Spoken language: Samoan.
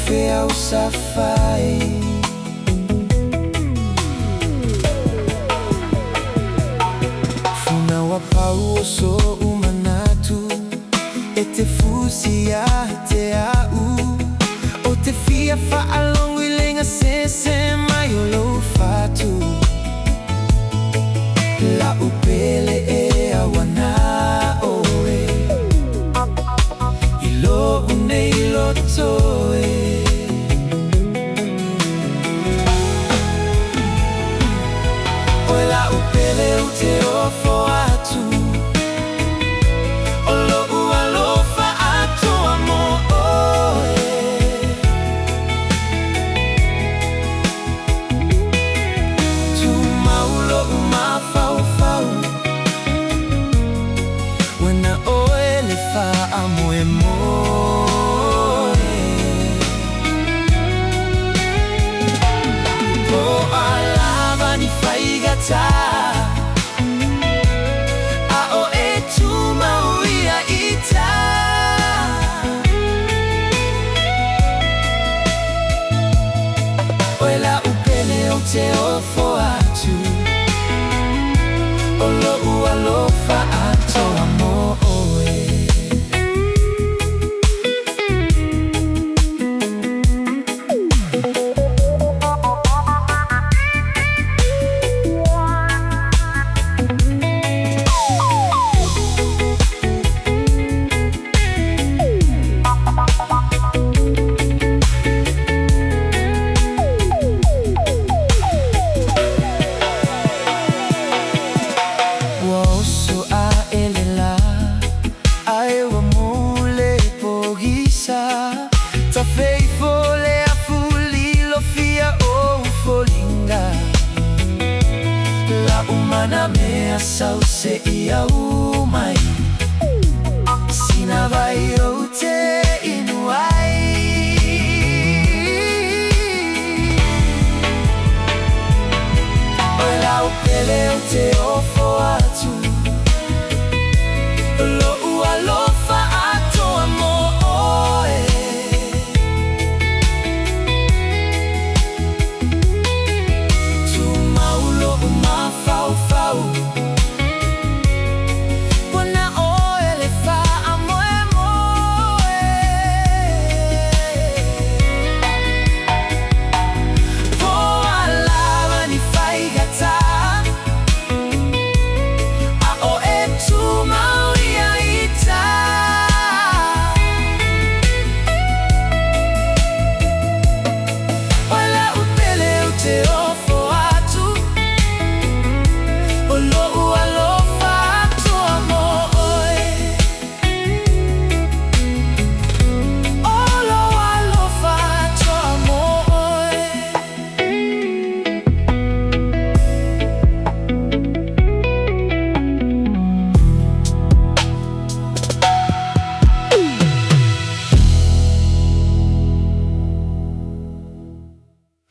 feau sa fai. Funa ua pau o so'u manatu e te fusi ia te a'u, Ou te fia faalogo i le gasese mai o lou fatu. La'u pele e auana oe i lo'u nei loto e. Oe la'u pele ou te ofo atu, O lo'u alofa atoa mo oe. Tumau lo'u mafaufau, Ua na oe le faamoemoe. Po o a lava ni faigatā, A o e tumau ia ita. Oe la'u pele ou te ofo atu, O lo'u alofa atoa mo oe. Ua oso a'e le lā ae ua mou le pogisa. Tafe ifo le afu lilofia ou foliga. La'u manamea sau seia aumai, Sina vai ou te inu ai. Oe la'u pele ou te